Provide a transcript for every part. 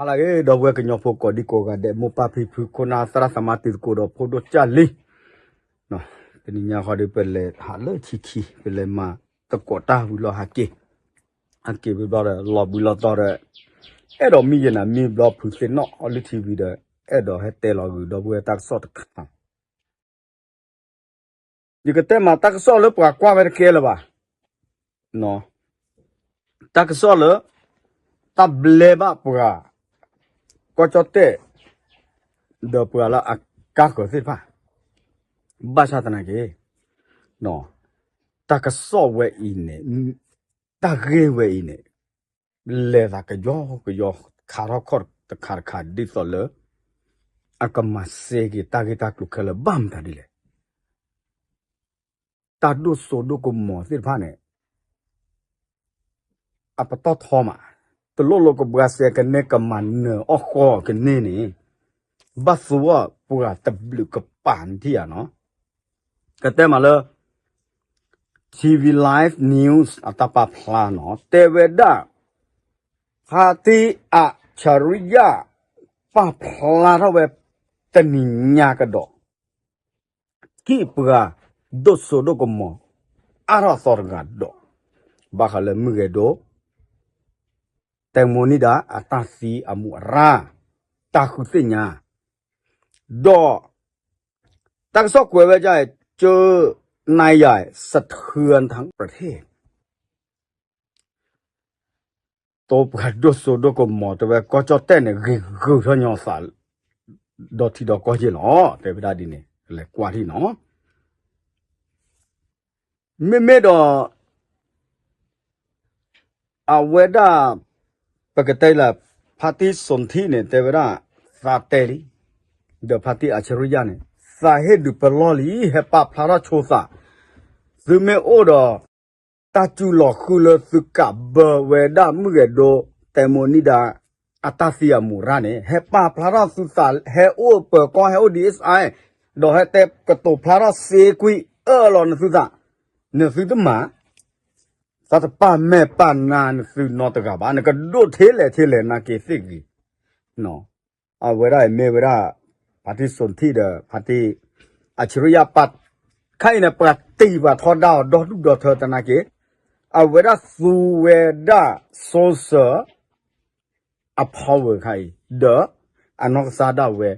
အ့ ဒီပုၢ်ဝဲၢ်ကညီဖိကိးဒံကိးဂၤဒဲး မိၢ်ပၢ်ဖံဖု ခိၣ်နၢ်သရၣ်သမါတံၤသကိးဒီးဖိဒိၣ်ကၢ်လံၤ, တနံၤညါဃီဒီး ပလဲၤဟးလၢခံခံ ပလဲၤမၤသကိးတၢ်ဝံၤလီၤဟးက့ၤ, ဟးက့ၤဝံၤဘျီဒီး လီၤဘှံးလီၤတီၤဒီး အဲၣ်ဒိးမံယနၤမံဘျီ ဖုသ့ၣ်နီၣ်အီၤလၢထံဝံၤဒီး အဲၣ်ဒိးဟဲတဲလီၤဂုာ်ဒီပုၢ်ဝဲၢ်တၢ်ကစီၣ်တခါ ယကတဲမးတၢ်ကစီၣ်လၢပှၤကွၢ်ဝဲတကဲလၢၤဘၣ်. တၢ်ကစီၣ်လၢ တၢ်ဘျဲဘၣ်ပှၤ ကီၢ်ကၠီၣ်တဲၣ် ဒီးပှၤလၢအကါဃၢၤသ့ၣ်တဖၣ် ဘၣ်ဆၣ်သနာ်က့ တၢ်ကစီၣ်ဝဲအံၤန့ၣ် တၢ်ဂ့ၢ်ဝဲအံၤန့ၣ် လဲၤသးကယီကယီ ခးထီၣ်ခီၣ်တခါတခါ ဒ်သိးလၢ အကမၤစဲက့ၤတၢ်ဂ့ၢ်တၢ်ကျိၤခဲလၢာ် ဘၣ်မတၤဒ်လဲၣ်. တၢ်ဒိၣ်စိဒိၣ်ကမီၤသ့ၣ်တဖၣ်န့ၣ် အပတီၢ်ထီမး, တလိၣ်လိၣ်ကဘှါစဲ ကနဲကမၤနၢၤအီၣ်ဃီကန့ၢ်န့ၣ် ဘၣ်သူအီၤပှၤတဘျုးကပၤနထံၣ်ဧါနီၤ. ကတဲမးလၢ ထံဝံ Live News အတၢ်ပာ်ဖျါနီၤ တဲဝဲဒၣ် ဖါတံၢ်အၣ်ဆရံယၣ် ပာ်ဖျါထီၣ်ဝဲ တနံၤညါကဒီး ထံၣ်ပှၤဒိၣ်စိဒိၣ်ကမီၤ အါထီၣ်အသီတဂၤဒီး ဘၣ်ဃးလၢမုၢ်ဂဲၤဒိၣ် တဲမိၣ်နံၣ်ဒါ အတၢ်သံအမူးအရၣ် တၢ်ဃုသ့ၣ်ညါ ဒီး တၢ်ကစီၣ်ကွဲးဝဲဒ်အံၤ ကၠိနယၤ စထၢထၢ တိပှၤဒိၣ်စိဒိၣ်ကမီၤ တဲဝဲကီၢ်ကၠီၣ်တဲၣ်န့ၣ် ဂ့ၤဂုာ်ထီၣ်ညီသး ဒီထံဒီကီၢ်ယ့ၢ်လီၤ တဲဝဲဒၣ်ဒ်န့ၣ် လဲၤကွၢ်ထံၣ်နီၤ. မ့မ့ၢ်ဒီး အဝဲဒၣ် ပကတဲလၢ ဖါတံၢ်စိၣ်ထံၣ်န့ၣ် တဲဝဲဒၣ် သးတဲလံ, ဒီးဖါတံၢ်အၣ်ဆရံယၣ်န့ၣ် သးဟ့ၣ်ဒုးပလီၢ်လံ ဟဲပာ်ဖျါထီၣ်ဆိသး, သုမ့ၢ်အိၣ်ဒီး တၢ်စူၤလီၤဃုလၢသုကးဘၢဝဲဒၣ်မုၢ်ဂဲၤဒိၣ် တဲမိၣ်နံၣ်ဒါ အတၢ်သံအမူးရၣ်န့ၣ် ဟဲပာ်ဖျါထီၣ်သုသး ဟဲအိၣ်ပၢၤကီၢ် ဟဲအိၣ် DSI ဒီးဟဲတဲကတိၤဖျါထီၣ်စ့ကွံာ်အၢၣ်လီၤနသုသး, နသုတမၤ သးတပာ်မဲာ်ပာ်နါနသုနီတဂၤဘၣ် နကဒိၣ်ထဲလဲၣ်ထဲလဲၣ်နာ်က့သ့ၣ်ဂ့ၤ, အဝဲဒၣ်အံၤမ့ၢ်ဝဲဒၣ် ဖါတံၢ်စိၣ်ထံၣ်ဒီး ဖါတံၢ်အၣ်ဆရံယၣ် ပာ် ခဲအံၤန့ၣ် ပှၤတံၢ်ပှၤထီဒါအီၤဒီဒူၣ်ဒီထၢသနာ်က့ အဝဲဒၣ်သူဝဲဒၣ် social အ power ခဲအံၤ ဒီး အနီၢ်ကစၢ်ဒၣ်ဝဲ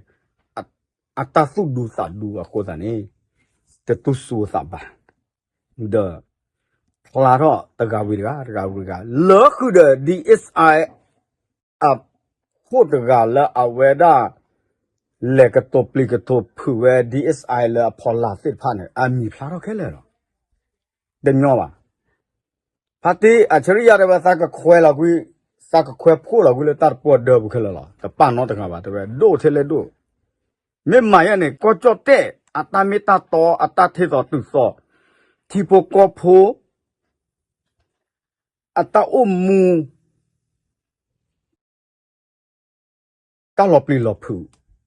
အတၢ်သူၣ်ဒူသးဒူအဃိသတးန့ၣ် တတူၢ်စူၤအသးဘၣ်, ဒီး ဖျါထီၣ်တဂၤဝံၤတဂၤ တဂၤဝံၤတဂၤ လၢဃုာ်ဒီး DSI အခိၣ်တဂၤလၢအဝဲဒၣ် လဲၤကတိၤပျံၤကတိၤဖုးဝဲ DSI လၢအဖီလာ်သ့ၣ်တဖၣ်န့ၣ် အမံၤဖျါထီၣ်ခဲလၢာ်လီၤ. တညီဘၣ်. ဖါတံၢ်အၣ်ဆရံယၣ်တဲဝဲ သးကခွဲးလီၤကွံာ်, သးကခွဲးဖှိၣ်လီၤကွံာ်လၢတၢ်တပှီၢ်ဒၢပူၤခဲလၢာ်လီၤ. တပာ်နီတဂၤဘၣ် တဲဝဲ ဒိၣ်ထဲလဲၣ်ဒိၣ်. မ့ၢ်မၤယဲန့ၣ် ကီၢ်ကၠီၣ်တဲၣ် အတၢ်မ့ၢ်တၢ်တီ အတၢ်ထဲသိးတုၤသိး ထံဖိကီၢ်ဖိ အတၢ်အိၣ်မူ တၢ်လီၤပျံၤလီၤဖုး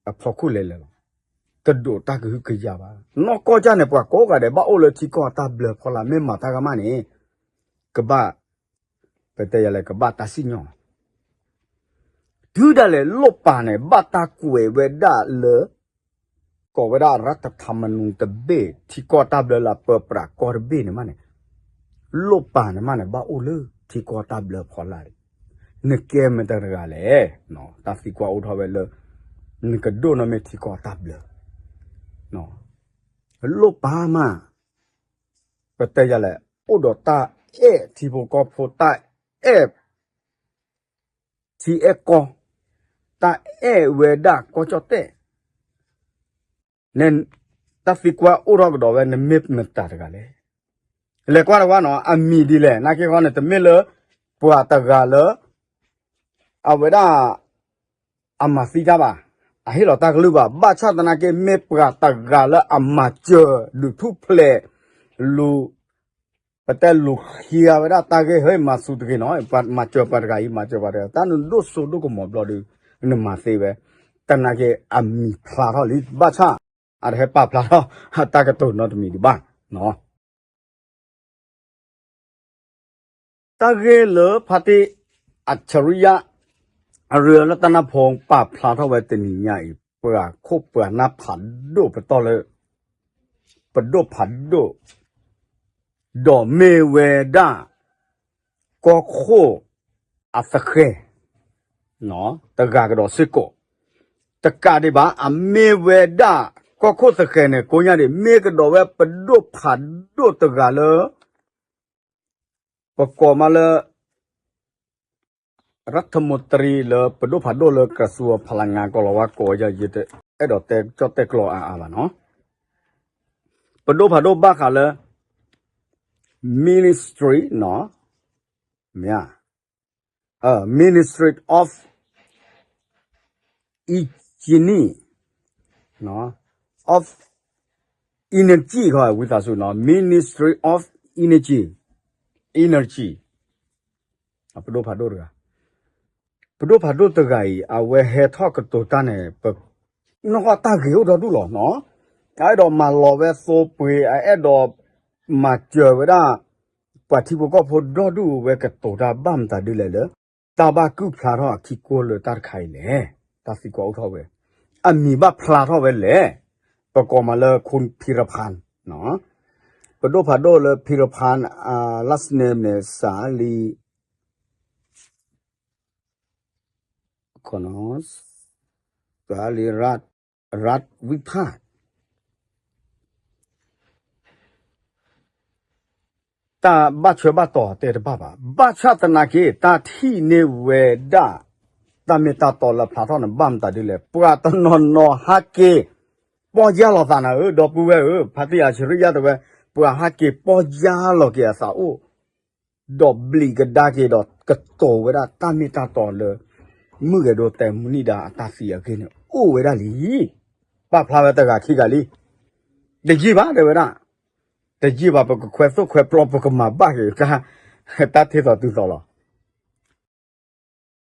အဖီခိၣ်လဲၤလဲၤလီၤ. တဒိးတၢ်ကဟုကယာ်ဘၣ်. နီၢ်ကီၢ်ကၢ်န့ၣ် ပှၤကိးဂၤဒဲး ဘၣ်အိၣ်လၢထံကီၢ်အတၢ်ဘျၢဖီလာ် မ့ၢ်မၤတၢ်ကမၣ်န့ၣ် ကဘၣ် ပတဲယၤလဲၣ် ကဘၣ်တၢ်စံၣ်ညီၣ် တုၤဒၣ်လဲာ်လိၣ်ပာ်န့ၣ် ဘၣ်တၢ်ကွဲးဝဲဒၣ်လၢ ကိးဝဲဒၣ် ရၢၣ်တထၣ်မနူတဘ့ၣ် ထံကီၢ်တၢ်ဘျၢလၢအပၢပြးကီၢ်တဘ့ၣ်န့ၣ်မးန့ၣ် လိၣ်ပာ်န့ၣ်မးန့ၣ် ဘၣ်အိၣ်လၢထံကီၢ်တၢ်ဘျၢဖီလာ်န့ၣ် နကဲမတၤတဂၤလဲၣ်. တၢ်သံကွၢ်အိၣ်ထီၣ်ဝဲလၢ နကဒိၣ်နီၢ်မ့ၢ်ထံကီၢ်တၢ်ဘျၢ လိၣ်ပာ်မး ပတဲယၤလဲၣ် အိၣ်ဒီးတၢ်အဲၣ်ထံဖိကီၢ်ဖိ တၢ်အဲၣ်ထံအဲၣ်ကီၢ် တၢ်အဲၣ်ဝဲဒၣ်ကီၢ်ကၠီၣ်တဲၣ် တၢ်သံကွၢ်အိၣ်ထီၣ်ကဒီးဝဲ နမ့ၢ်မတၤတဂၤလဲၣ်. လဲၤကွၢ်တကွၢ်နီၤ အမံၤဒ်လဲၣ် နာ်က့ဃီန့ၣ် တမ့ၢ်လၢ ပှၤတဂၤလၢ အဝဲဒၣ် အမၤသံတၢ်ဘၣ်, အဟ့ၣ်လီၤတၢ်ကလုၢ်ဘၣ်, ဘၣ်ဆၣ်သနာ်က့ မ့ၢ်ပှၤတဂၤလၢအမၤစၢၤ ဒုးထူၣ်ဖျဲး လူၤ ပတဲလူၤဃံအဝဲဒၣ်တၢ်ဂ့ၢ် ဟဲမၤဆူၣ်တဂ့ၤနီၤ, မၤစၢၤပှၤတဂၤအံၤ မၤစၢၤပှၤတဂၤ တၢ်နဒိၣ်စိဒိၣ်ကမီၤဘျီဒီး နမၤသ့ဝဲ, သနာ်က့ အမံၤဖျါထီၣ်လံ, ဘၣ်ဆၣ် အတဟဲပာ်ဖျါထီၣ် အတၢ်ကတိၤနီတမံၤဒံးဘၣ်. တၢ်ဂ့ၢ်လၢဖါတံၢ်အၣ်ဆရံယါ ရၢလၢတၢ်နၢ်ဖိပာ်ဖျါထီၣ်ဝဲတနံၤညါအံၤ ပှၤခိၣ်ပှၤနၢ်ဖးဒိၣ်ပတီၢ်လၢ ပဒိၣ်ဖးဒိၣ် ဒီးမ့ၢ်ဝဲဒၣ် ကီၢ်ခိၣ်အသဃဲၤ တဂၤကဒီးစ့ၢ်ကီး တကးဒံးဘၣ် အမ့ၢ်ဝဲဒၣ်ကီၢ်ခိၣ်သဃဲၤန့ၣ် ကိညါဒံး မ့ၢ်ကဒီးဝဲပဒိၣ်ဖးဒိၣ်တဂၤလၢ ပကိးမးလၢ ရၢထမူတရံလၢပဒိၣ်ဖးဒိၣ်လၢကရၢၡူးအဖီလာ် ငါကိးလီၤဝဲကိးယဲ ယအဲၣ်ဒိးတဲကၠီၣ်တဲာ်ကျိာ်အါအါဘၣ်နီၤ. ပဒိၣ်ဖးဒိၣ်ဘၣ်ဃးလၢ ministry နီၤ, မ့ၢ်ဧါ, ministry of engineer, of energy ခီ ဝံသးစူၤနီၤ, ministry of energy, energy ပဒိၣ်ဖးဒိၣ်တဂၤ ပဒိၣ်ဖးဒိၣ်တဂၤအံၤ အဝဲဟဲထီၣ်ကတိၤတၢ်န့ၣ် ပနီၢ်ကီၢ်တၢ်ဂ့ၤအိၣ်ဒီဒူၣ်လီၤနီၤ. အအဲၣ်ဒိးမၤလီၤဝဲသိပှ့ၤ, အအဲၣ်ဒိးမၤစၢၤဝဲဒၣ် ပှၤထံဖိကီၢ်ဖိဒီဒူၣ်ဝဲကတိၤတၢ်ဘၣ်မတၤဒ်လဲၣ်လၢ တၢ်ဘၣ်ကုၢ်ဖျါထီၣ်အခံကိၢ်လၢတၢ်တခါအံၤလဲၣ်. တၢ်သံကွၢ်အိၣ်ထီၣ်ဝဲ အမံၤဘၣ်ဖျါထီၣ်ဝဲလဲၣ်. ပကိးမးလၢ ခိၣ်ဖံရဖၣ်, ပဒိၣ်ဖးဒိၣ်လၢဖံရဖၣ် last name န့ၣ် စၤလံ စၤလံ ရၣ်ဝံဖၣ် တၢ်ဘၣ်ထွဲဘၣ်တီၤတဲတဘၣ်ဘၣ်. ဘၣ်ဆၣ်သနာ်က့ တၢ်ထံၣ်န့ၢ်ဝဲဒၣ် တၢ်မ့ၢ်တၢ်တီလၢဖျါထီၣ်န့ၣ် ဘၣ်မတၤဒ်လဲၣ်. ပှၤတနီၤနီၤဟဲက့ၤ ပီၢ်ယၢ်လီၤသးနၤဧၢ, ဒီပုၢ်ဝဲၢ်ဧၢ, ဖါတံၢ်အဆရံယါတဲဝဲ, ပှၤဟဲက့ၤပီၢ်ယၢ်လီၤက့ၤအသးအိၣ် ဒီးဘျံးကဒါက့ၤဒီးကတိၤဝဲဒၣ်တၢ်မ့ၢ်တၢ်တီလၢ မုၢ်ဂဲၤဒိတဲမုၢ်နံၣ်ဒါအတၢ်သံအဂ့ၢ်န့ၣ် အိၣ်ဝဲဒၣ်လံ. ပာ်ဖျါဝဲတဂၤခံဂၤလံ. တယံာ်ဘၣ်တဲဝဲဒၣ်, တယံာ်ဘၣ် ပကခွဲသိၣ်ခွဲပျီ ပကမၤဘၣ်က့ၤ တၢ်ထ့သိးတုၤသိးလီၤ.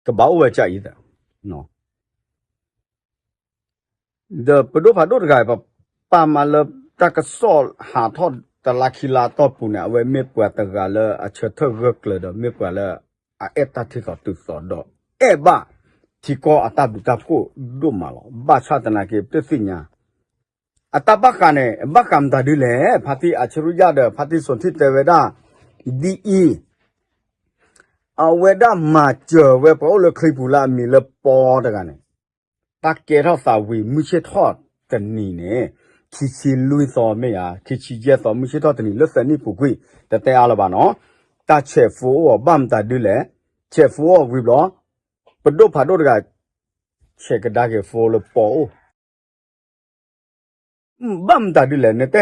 ကဘၣ်အိၣ်ဝဲကအံၤ ဒီးပဒိၣ်ဖးဒိၣ်တဂၤ ပပာ်မးလၢတၢ်ကစီၣ်ဟးထီၣ်တလါခံလါအတီၢ်ပူၤန့ၣ် အဝဲမ့ၢ်ပှၤတဂၤလၢအဆၢထၢၣ်ဂၢၢ်ကျၢၤဒီး မ့ၢ်ပှၤလၢအအဲၣ်တၢ်ထံသိးတုၤသိးဒီး အဲၣ်ဘၣ်ထံကီၢ်အတၢ်ဘျုးတၢ်ဖှိၣ်ဒိၣ်မးလီၤ. ဘၣ်ဆၣ်သနာ်က့ ပတသ့ၣ်ညါ အတၢ်ဘၣ်ဃးန့ၣ် ဘၣ်ဃးမတၤဒ်လဲၣ်. ဖါတံၢ်အဆရူယၢ်ဒီး ဖါတံၢ်စိာ်ထံၣ်တဲဝဲဒၣ် ဒ်အံၤ အဝဲဒၣ်မၤစၢၤဝဲပှၤအိၣ်လၢချံပူၤလၢအမံၤလၢပီတဂၤန့ၣ် တၢ်ကဲထီၣ်သးဝံၤမုၢ်ဆ့ၣ်ထီၣ်တနံၤန့ၣ် ခံဆံလွံၢ်သီမ့ၢ်ဧါ ခံဆံယဲၢ်သီ မုၢ်ဆ့ၣ်ထီၣ်တနံၤလၢသၢနံၣ်ပူၤကွံာ် တတဲအါလၢၤဘၣ်နီၤ. တၢ်ဆဲးဖိအိၣ်အီၤဘၣ်မတၤဒ်လဲၣ်. ဆဲးဖိအိၣ်ဝံၤဘျီ ပဒိၣ်ဖးဒိၣ်တဂၤ ဆဲးကဒါက့ၤဖိလၢပီအိၣ် ဘၣ်မတၤဒ်လဲၣ် နတ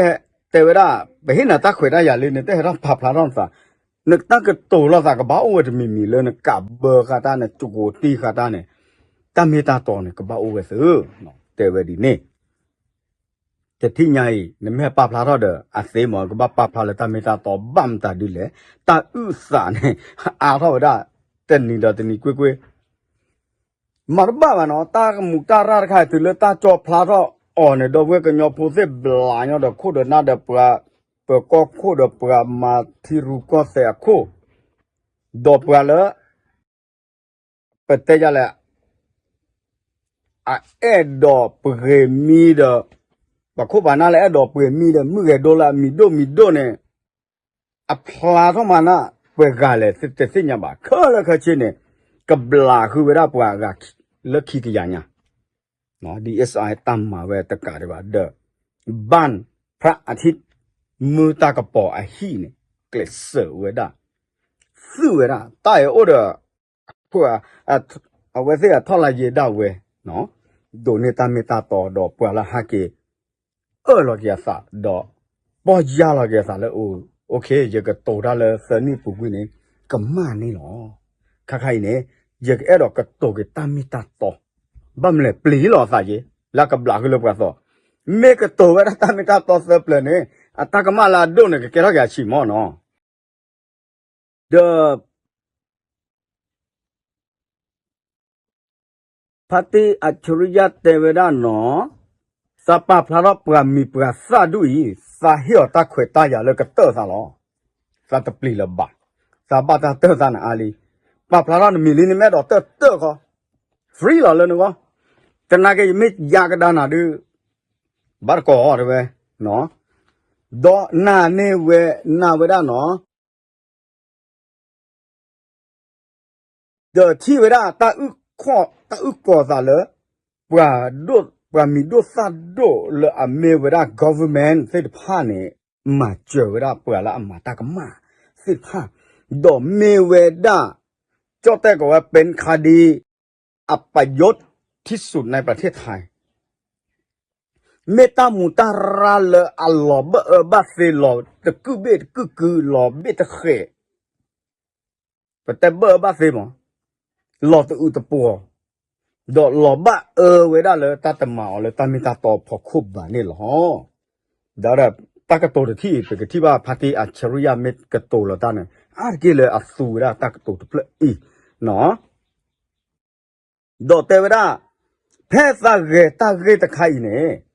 တဲဝဲဒၣ် ပဟ့ၣ်နၤတၢ်ခွဲးတၢ်ယာ်လံ နတဟဲထီၣ်ပာ်ဖျါထီၣ်နသး, နတၢ်ကတိၤလိာ်သးကဘၣ်အိၣ်ဝဲတမံၤမံၤလၢနကးဘၢဃာ်တၢ် နကကိးတံၢ်ဃာ်တၢ်န့ၣ် တၢ်မ့ၢ်တၢ်တီန့ၣ် ကဘၣ်အိၣ်ဝဲသု, တဲဝဲဒ်န့ၣ် တထံၣ်ညါအံၤ နမ့ၢ်ဟဲပာ်ဖျါထီၣ်ဒီး အသ့မ့ၢ်ကဘၣ်ပာ်ဖျါလၢတၢ်မ့ၢ်တၢ်တီဘၣ်မတၤဒ်လဲၣ်, တၢ်အုၣ်သးန့ၣ် အါထီၣ်ဝဲဒၣ် တနံၤဒီးတနံၤကွ့ၢ်ကွ့ၢ် မၤတဘၣ်ဘၣ်နီၤ, တၢ်ကမူးတၢ်ရၢ်တခါအံၤ တုၤလၢတၢ်ကၠီဖျါထီၣ်အီၤန့ၣ် ဒီပုၢ်ဝဲၢ်ကညီဖိသ့ၣ်ဘျးညီဒီးခိၣ်ဒီးနၢ်ဒီးပှၤ ပကီၢ်ခိၣ်ဒီးပှၤမၤထံရူၢ်ကီၢ်သဲးအခိၣ်, ဒီးပှၤလၢ ပတဲယၤလဲၣ် အအဲၣ်ဒိးပဂ့ၤမံဒီး ပှၤခိၣ်ပှၤနၢ်လၢအဲၣ်ဒိးပှ့ၤမံဒီး မုၢ်ဂဲၤဒိလၢအမံၤဒိၣ်မံၤဒိၣ်န့ၣ် အဖျါထီၣ်မးနၢ်ပှဲၤဂၤလဲၣ် တသ့ၣ်ညါဘၣ်. ခဲလၢာ်ခဲဆ့န့ၣ် ကဘျးဃုာ်ဝဲဒၣ်ပှၤအဂၤလၢခံကယၤညါ ဒီး DSI တၢ်မၤဝဲတကးဒံးဘၣ်ဒီး ဘၣ်ဖရၣ်အထံး မုၢ်တၢ်ကပီၤအဟံၣ်န့ၣ် ကျဲးစၢးဝဲဒၣ် သုးဝဲဒၣ် တၢ်အံၤအိၣ်ဒီး အဝဲသ့ၣ်အထီၣ်လါယ့ဒၣ်ဝဲ ဒိးန့ၢ်တၢ်မ့ၢ်တၢ်တီဒီးပှၤလၢဟးက့ၤ အၢၣ်လီၤက့ၤအသးဒီး ပီၢ်ယၢ်လီၤက့ၤအသးလၢ အိၣ်ခ့ ယကတိၤတၢ်လၢသၢနံၣ်ပူၤကွံာ်န့ၣ် ကမၣ်န့ၣ်လီၤ. ခါခါအံၤန့ၣ် ယကအဲၣ်ဒိးကတိၤက့ၤတၢ်မ့ၢ်တၢ်တီ ဘၣ်မနုၤလဲၣ် ပျံၤလီၤအသးယ့ လၢကဘျးဃုာ်လၢပှၤသီ မ့ၢ်ကတိၤဝဲဒၣ်တၢ်မ့ၢ်တၢ်တီသၢပျၢၤန့ၣ် အတၢ်ကမၣ်လၢအဒိၣ်န့ၣ် ကကဲထီၣ်က့ၤအဆံးမ့ၢ်နီၤ ဒီး ဖါတံၢ်အဆရူယၢ်တဲဝဲဒၣ်နီၤ, သးပာ်ဖျါထီၣ်ပှၤမံၤပှၤသၣ်ဒူၣ်အံၤ သးဟ့ၣ်အီၤတၢ်ခွဲးတၢ်ယာ်လၢကတၢၢ်သးလီၤ. သးတပျံၤလၢၤဘၣ်. သးဘၣ်တၢ်တၢၢ်သးန့ၣ်အါလံ. ပာ်ဖျါထီၣ်နမံၤလံ နမ့ၢ်အဲၣ်ဒိးတၢၢ်တၢၢ်ဃီ free လီၤလၢနဂီၢ်, သနာ်က့ယမ့ၢ်ယါကဒါနၤဒုး ဘၣ်တကိးအီၤတဲဝဲ, ဒီးနၤန့ၢ်ဝဲ နၤဝဲဒၣ်နီၤ ဒီးထံၣ်ဝဲဒၣ် တၢ်အုၣ်ကီၤသးလၢ ပှၤဒိၣ် ပှၤမံၤဒိၣ်သၣ်ဒိၣ်လၢအမ့ၢ်ဝဲဒၣ် government သ့ၣ်တဖၣ်န့ၣ် မၤစၢၤဝဲဒၣ်ပှၤလၢအမၤတၢ်ကမၣ်သ့ၣ်တဖၣ်, ဒီးမ့ၢ်ဝဲဒၣ် ကၠီၣ်တဲၣ်ကိးဝဲ ပ့ခါဒံ အပယိၣ်ထံၣ်ဆူၣ် ในประเทศไทย မ့ၢ်တၢ်မူးတၢ်ရၢ်လၢအလီၤဘၣ်အၢဘၣ်သီလီၤတကုၣ်ဘ့ၣ်တကုၣ်ကုၢ်လီၤဘ့ၣ်တဃဲး, ပတဲဘၣ်အၢဘၣ်သီမး, လီၤတအုးတပှီၤ, ဒီးလီၤဘၣ်အၢဝဲဒၣ်လၢတၢ်တမၤအီၤလၢတၢ်မ့ၢ်တၢ်တီအဖီခိၣ်ဘၣ်န့ၣ်လီၤ. ဒီးတၢ်ကတိၤတထံၣ်အံၤ ပကထံၣ်ဘၣ်ဖါတံၢ်အၡရံယၤမ့ၢ်ကတိၤလီၤတၢ်န့ၣ် အါတက့ၢ်လၢအသူဝဲဒၣ်တၢ်ကတိၤတဖျၢၣ်အံၤနီၤ. ဒီးတဲဝဲဒၣ် ဖဲသးဂဲၤတၢ်ဂ့ၢ်တခါအံၤန့ၣ်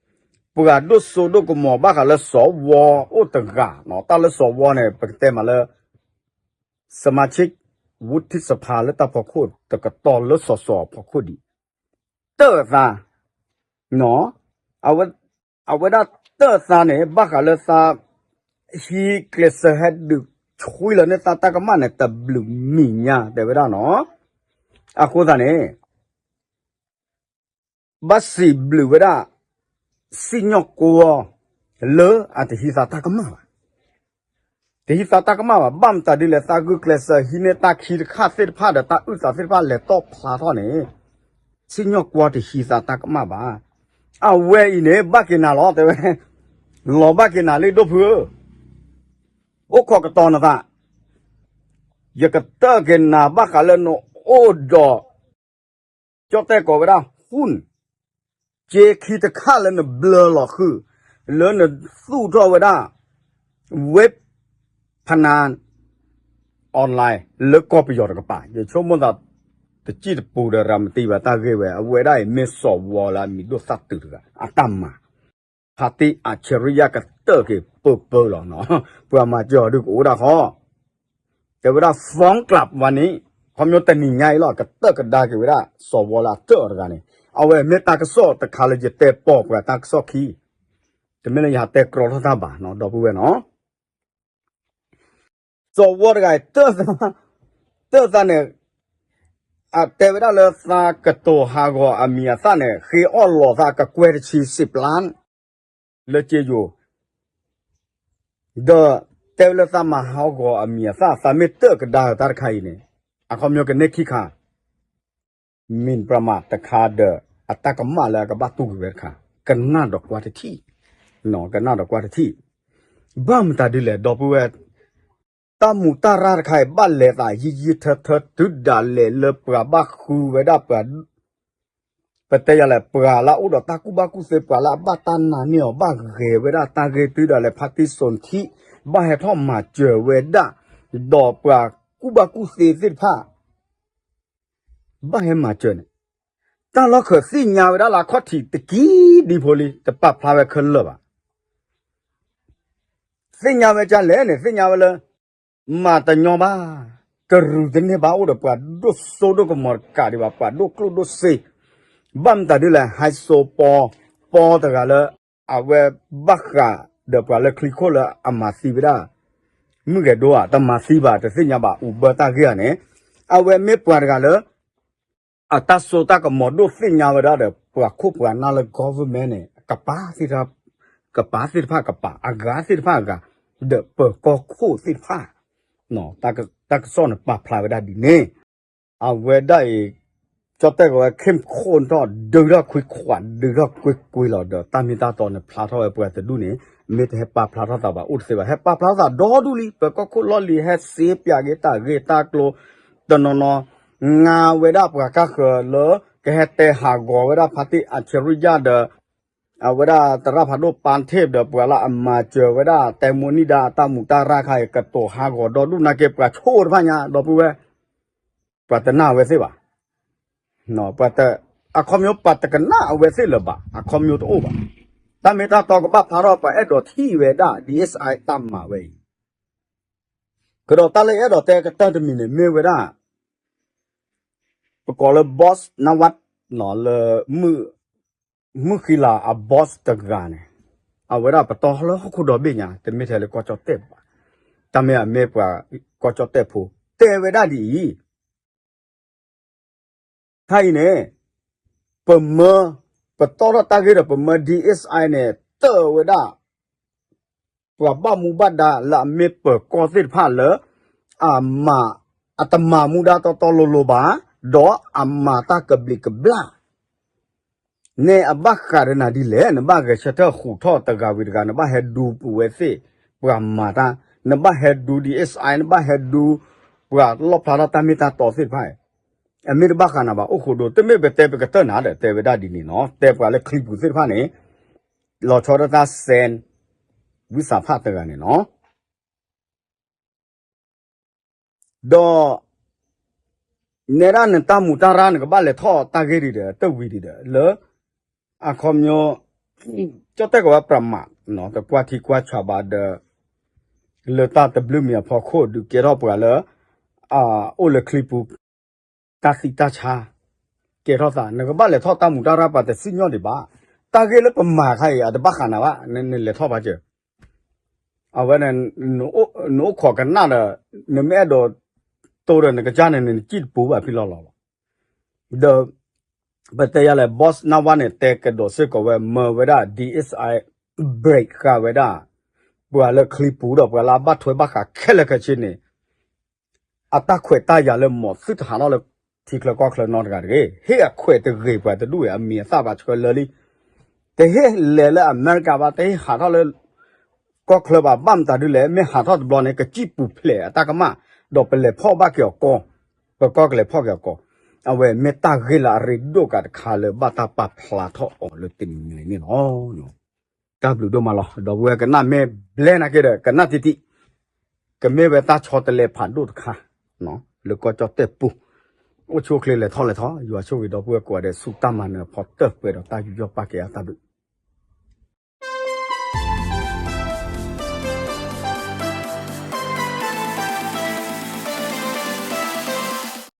ပှၤဒိၣ်စိဒိၣ်ကမီၤဘၣ်ဃးလၢစီၤဝီအိၣ်တဂၤနီၤ, တၢ်လၢစီၤဝီန့ၣ် ပကတဲမးလၢ สมาชิกวุฒิสภา လၢတၢ်ဖီခိၣ်တကတီၢ်လၢစီၤစီၤအဖီခိၣ်ဒံး တၢၢ်အသး အဝဲဒၣ်တၢၢ်သးန့ၣ် ဘၣ်ဃးလၢသး ဟံးကျဲးစၢးဟဲဒုးဆှံလီၤန့ၢ်သးတၢ်ကမၣ်န့ၣ် တဘျုးမံၤညါတဲဝဲဒၣ်နီၤ. အဃိသတးန့ၣ် ဘၣ်စံးဘျုးဝဲဒၣ် စံၣ်ညီၣ်ကွီၢ် လၢအတဟံးသးတၢ်ကမၣ်ဘၣ်. တဟံးသးတၢ်ကမၣ်ဘၣ်. ဘၣ်မတၤဒ်လဲၣ် သးဂုာ်ကျဲးစၢးဟံးန့ၢ်တၢ်ခံတခါသ့ၣ်တဖၣ်ဒီး တၢ်အုၣ်သးသ့ၣ်တဖၣ်လဲၤတီၣ်ဖျါထီၣ်န့ၣ် စံၣ်ညီၣ်ကွီၢ်တဟံးသးတၢ်ကမၣ်ဘၣ်. အဝဲအံၤန့ၣ် ဘၣ်က့ၤနၤလီၤ တဲဝဲ, လီၤဘၣ်က့ၤနၤလံ ဒိၣ်ဖုဧၢ, အိၣ်ခိးကတီၤနသး, ယကတၢၢ်က့ၤနၤဘၣ်ဃးလၢနအိၣ်ဒီး ကၠီၣ်တဲၣ်ကိးဝဲဒၣ် ဟူၣ် က့ခံတခါလၢနဘျၢလီၤဃုာ် လၢနသူၣ်ထီၣ်ဝဲဒၣ် ဝ့ၢ်ဖနါ online လၢကီၢ်ပယီၤတကပၤ ယဆိကမိၣ်သး တစံၣ်တပူၤဒီးရၤမတံဘၣ်တၢ်ဂ့ၢ်ဝဲ အဝဲဒၣ်အံၤမ့ၢ်စီၤဝီလၢအမံၤဒိၣ်သၣ်တုၤတဂၤ အတၢ်မၤ ဖါတံၢ်အၡရံယၤကတၢၢ်က့ၤပၢပၢလီၤနီၤ ပှၤမၤစၢၤအီၤဒုးကအိၣ်ဒၣ်ဃီ တဲဝဲဒၣ် ฟ้องกลับ ဝဲန့ၣ် ခီဖျိတနံၤညါအံၤလီၤ ကတၢၢ်ကဒါက့ၤဝဲဒၣ် စီၤဝီလၢအတၢၢ်အီၤတဂၤန့ၣ် အဝဲမ့ၢ်တၢ်ကစီၣ်တခါလၢယတဲပိာ်ပှၤတၢ်ကစီၣ်ခံ တမ့ၢ်လၢယဟးတဲကြီထီၣ်တၢ်ဘၣ်နီၤ ဒီပုၢ်ဝဲၢ်နီၤ စီၤဝီတဂၤအံၤ တၢၢ်သးန့ၣ် အတဲဝဲဒၣ်လၢသးကတိၤဟးဂီၤအမံၤအသၣ်န့ၣ် ဃ့အီၣ်လီၤသးကကွဲၢ်တဆံစံးပျၢ် လၢက့ယိၤ ဒီးတဲဝဲလၢသးမၤဟးဂီၤအမံၤအသၣ် သးမ့ၢ်တၢၢ်ကဒါတၢ်တခါအံၤန့ၣ် အခီပညီကန့ၢ်ခံခါ မံၤပြမးတခါဒီး အတၢ်ကမၣ်လၢအကဘၣ်တူၢ်ကွံာ်ဝဲတခါ ကနၣ်ဒီးကွၢ်တထံၣ် ကနၣ်ဒီးကွၢ်တထံၣ် ဘၣ်မတၤဒ်လဲၣ် ဒီပုၢ်ဝဲၢ် တၢ်မူးတၢ်ရၢ်တခါအံၤ ဘၣ်လဲၤသးယံာ်ယံာ်ထၢထၢ တုၤဒၣ်လဲာ်လၢပှၤဘၣ်ဃုဝဲဒၣ်ပှၤ ပတဲယၤလဲၣ် ပှၤလၢအအိၣ်ဒီးတၢ်ကူၣ်ဘၣ်ကူၣ်သ့ ပှၤလၢအဘၣ်တၢ်နာ်န့ၢ်အီၤ ဘၣ်ဂဲၤဝဲဒၣ်တၢ်ဂ့ၢ် တုၤဒၣ်လဲာ် ဖါတံၢ်စိၣ်ထံ ဘၣ်ဟဲထီၣ်မၤစၢၤဝဲဒၣ် ဒီးပှၤကူၣ်ဘၣ်ကူၣ်သ့သ့ၣ်တဖၣ် ဘၣ်ဟဲမၤစၢၤန့ၣ် တၢ်လီၢ်ခၢၣ်သ့ၣ်ညါဝဲဒၣ်လၢအခီၣ်ထံးတကံဒံဖိလံ တပာ်ဖျါဝဲခဲလၢာ်ဘၣ်. သ့ၣ်ညါဝဲဒ်လဲၣ်န့ၣ် သ့ၣ်ညါဝဲလၢ မၤတညီဘၣ်, တရူးတန့ၢ်ဘၣ် အိၣ်ဒီးပှၤဒိၣ်စိဒိၣ်ကမီၤတကးဒံးဘၣ် ပှၤဒိၣ်ကျိၣ်ဒိၣ်စ့, ဘၣ်မတၤဒ်လဲၣ် ဟဲစိပီ, ပီတဂၤလၢ အဝဲဘၣ်ဃးဒီးပှၤလၢချံခိၣ်လၢအမၤသံဝဲဒၣ် မုၢ်ဂဲၤဒိဧါ တမၤသံဘၣ် တသ့ၣ်ညါဘၣ် အိၣ်ဘၢတၢ်ဂ့ၢ်ဧါန့ၣ်, အဝဲမ့ၢ်ပှၤတဂၤလၢ အတၢ်စိတၢ်ကမီၤဒိၣ်သ့ၣ်ညါဝဲဒၣ်ဒီး ပှၤခိၣ်ပှၤနၢ်လၢ government န့ၣ် ကပၤသ့ၣ်တဖၣ် ကပၤသ့ၣ်တဖၣ်ကပၤ အဂၤသ့ၣ်တဖၣ်အဂၤ ဒီးပၢၤကီၢ်ခိၣ်သ့ၣ်တဖၣ် တၢ်ကစီၣ်န့ၣ်ပာ်ဖျါဝဲဒၣ်ဒ်န့ၣ်, အဝဲဒၣ်အံၤ ကၠီၣ်တဲၣ်ကီးဝဲ ခ့ၣ်ခိၣ်ထီၣ် ဒုးထီၣ်ခွံခွး ဒုးထီၣ်ကွ့ၢ်ကွ့ၢ်လီၤဒီး တၢ်မ့ၢ်တၢ်တီန့ၣ်ဖျါထီၣ်ဝဲပှၤတဒူၣ်န့ၣ် မ့ၢ်တဟဲပာ်ဖျါထီၣ်သးဘၣ်အိၣ်တသ့ဘၣ် ဟဲပာ်ဖျါထီၣ်သးဒီဒူၣ်လံ ပၢၤကီၢ်ခိၣ်လီၢ်လံၤ ဟဲစ့ပၠးက့ၤတၢ်ဂ့ၢ်တၢ်ကျိၤ တနီၤနီၤ ငါဝဲဒၣ်ပှၤကါဃၢၤလၢ ကဟဲတဲဟးဂီၤဝဲဒၣ်ဖါတံၢ်အၣ်ဆရံယါဒီး အဝဲဒၣ်သရၣ်ဖးဒိၣ်ပၢ်ထ့ၣ်ဒီးပှၤလၢအမၤစၢၤဝဲဒၣ် တဲမိၣ်နံၣ်ဒါ အတၢ်မူးတၢ်ရၢ်ခါအံၤ ကတိၤဟးဂီၤဒီဒူၣ်နာ်က့ ပှၤဆိၣ်တဖၣ်ညါ ဒီပုၢ်ဝဲၢ် ပှၤတနာ်အဝဲသ့ၣ်ဘၣ်. အခီပညီပှၤတကနၣ်အဝဲသ့ၣ်လၢၤဘၣ် အခီပညီတအိၣ်ဘၣ်. တၢ်မ့ၢ်တၢ်တီကဘၣ်ဖျါထီၣ် ပှၤအဲၣ်ဒိးထံၣ်ဝဲဒၣ် ဒ်အ့ၣ်စၣ်အတၢ်မၤဝဲအံၤ ကဒီးတၢ်လၢအဲၣ်ဒိးတဲကတၢၢ်တမံၤန့ၣ် မ့ၢ်ဝဲဒၣ် ပကိးလၢ boss နဝ်း လၢ မုၢ်ဃံလၤအ boss တဂၤန့ၣ် အဝဲဒၣ်ပတီၢ်လၢဟီၣ်ခိၣ်ဒီဘ့ၣ်ညါ တမ့ၢ်ထဲလၢကီၢ်ကၠီၣ်တဲၣ်ဘၣ်, တၢ်မ့ၢ်အမ့ၢ်ပှၤကီၢ်ကၠီၣ်တဲၣ်ဖိ တဲဝဲဒၣ်ဒ်အံၤ ခါအံၤန့ၣ် ပမၢ ပတီၢ်ထီၣ်တၢ်ဂ့ၢ်ဒီး ပမၢ DSI န့ၣ် တၢၢ်ဝဲဒၣ် ပှၤဘၣ်မူဘၣ်ဒါလၢအမ့ၢ်ပၢၤကီၢ်သ့ၣ်တဖၣ်လၢ အမၤ အတမၤမူဒါတီတီလိၤလိၤဘၣ်, ဒီးအမၤတၢ်ကဘျံးကဘျၣ် န့ၣ်အဘၣ်ဃးဒီးနၤဒ်လဲၣ်, နဘၣ်ဂဲၤဆၢထၢၣ်ဟူးထီၣ်တဂၤဝံၤတဂၤ, နဘၣ်ဟဲဒူပဝဲသ့ၣ် ပှၤမၤတၢ်, နဘၣ်ဟဲဒူ DSI, နဘၣ်ဟဲဒူ ပှၤလီၣ်ဖျါထီၣ်တၢ်မ့ၢ်တၢ်တီသ့ၣ်တဖၣ်, အမ့ၢ်တဘၣ်ဃးနၤဘၣ် အိၣ်ဃိဒိ တမ့ၢ်ပတဲပကတၢၢ်နၤဒီး တဲဝဲဒၣ်ဒ်န့ၣ်နီၤ, တဲပှၤလၢချံပူၤသ့ၣ်တဖၣ်န့ၣ် လီၤဆီဒၣ်တၢ် စဲ ဝံသးဖၣ်တဂၤန့ၣ်နီၤ. ဒီး နဲဒၣ်နတၢ်မူးတၢ်ရၢ် နကဘၣ်လဲၤထီၣ်တၢ်ဂ့ၢ်ဒ်ဒီး တဝံၤဒ်ဒီး လၢ အခီပညီ ကၠီၣ်တဲၣ်ကဝဲပြးမး တကွၢ်ထံကွၢ်ဆးဘၣ်ဒီး လၢတၢ်တဘျုးမံၤအဖီခိၣ် ဒုးကဲထီၣ်ပှၤလၢ အိၣ်လၢချံပူၤ တၢ်သံတၢ်ဆါ ကဲထီၣ်သး နကဘၣ်လဲၤထီၣ်တၢ်မူးတၢ်ရၢ် ပှၤတစံၣ်ညီၣ်ဒံးဘၣ်. တၢ်ဂ့ၢ်လၢပမၤခါအံၤ အတဘၣ်ဃးနၤဘၣ်, နလဲၤထီၣ်ဘၣ်စၢၤ အဝဲန့ၣ် နအိၣ်ခိးကနၣ်ဒီး နမ့ၢ်အဲၣ်ဒိးတိဒီးနကစၢ်န့ၣ် နစံၣ်တပူၤဘၣ်ဖံလီၤလီၤလီၤ. ဒီး ပတဲယၤလဲၣ် boss နဝါန့ၣ် တဲကဒီးစ့ၢ်ကီးဝဲ မၢဝဲဒၣ် DSI break ဃာ်ဝဲဒၣ် ပှၤလၢချံပူၤဒီး ပှၤလၢအဘၣ်ထွဲဘၣ်ဃးခဲလၢာ်ခဲဆ့န့ၣ် အတၢ်ခွဲးတၢ်ယာ်လၢ မ့ၢ်သုတဟးထီၣ်လၢ ထံချၢကီၢ်ချၢနီတဂၤတဂ့ၤ, ဟ့ၣ်အခွဲးတဂ့ၤ ပှၤတဒူၣ်ဝဲ အမံၤအသၣ်ဘၣ်ဆှၢလၢာ်လံ. တဟ့ၣ်လဲၤလၢအမဲရကၤဘၣ်, တဟ့ၣ်ဟးထီၣ်လၢ ကီၢ်ချၢဘၣ်. ဘၣ်မတၤဒ်လဲၣ်, မ့ၢ်ဟးထီၣ်တဘျီန့ၣ် ကစံၣ်ပူၤဖျဲးအတၢ်ကမၣ်, ဒီးပလဲၤဖီၣ်ဘၣ်က့ၤအီၤကီၢ်, ပကီၢ်ကလဲၤဖီၣ်က့ၤအီၤကီၢ်. အဝဲမ့ၢ်တၢ်ဂ့ၢ်လၢအရ့ဒိၣ်ကးတခါလၢ ဘၣ်တၢ်ပာ်ဖျါထီၣ်အီၤလၢတနံၤညါအံၤန့ၣ်လီၤ. တၢ်ဘျုးဒိၣ်မးလီၤ. ဒီပုၢ်ဝဲၢ်ကနၣ်မ့ၢ်ဘျဲနၤက့ဒီး ကနၣ်တံၢ်တံၢ်, ကမ့ၢ်ဝဲတၢ်ဆီတလဲဖးဒိၣ်တခါ လၢကီၢ်ကၠီၣ်တဲၣ်ပူၤ, အိၣ်ဆူၣ်အိၣ်ချ့လဲၤထီၣ်လဲၤထီ, ယွၤဆိၣ်ဂ့ၤဒီပုၢ်ဝဲၢ်ကိးဂၤဒဲး ဆူတၢ်မၤနၢၤအဖီတၢၢ်ပှဲၤဒီးတၢ်ယူးယီၣ်ပာ်ကဲအတၢ်ဘျုး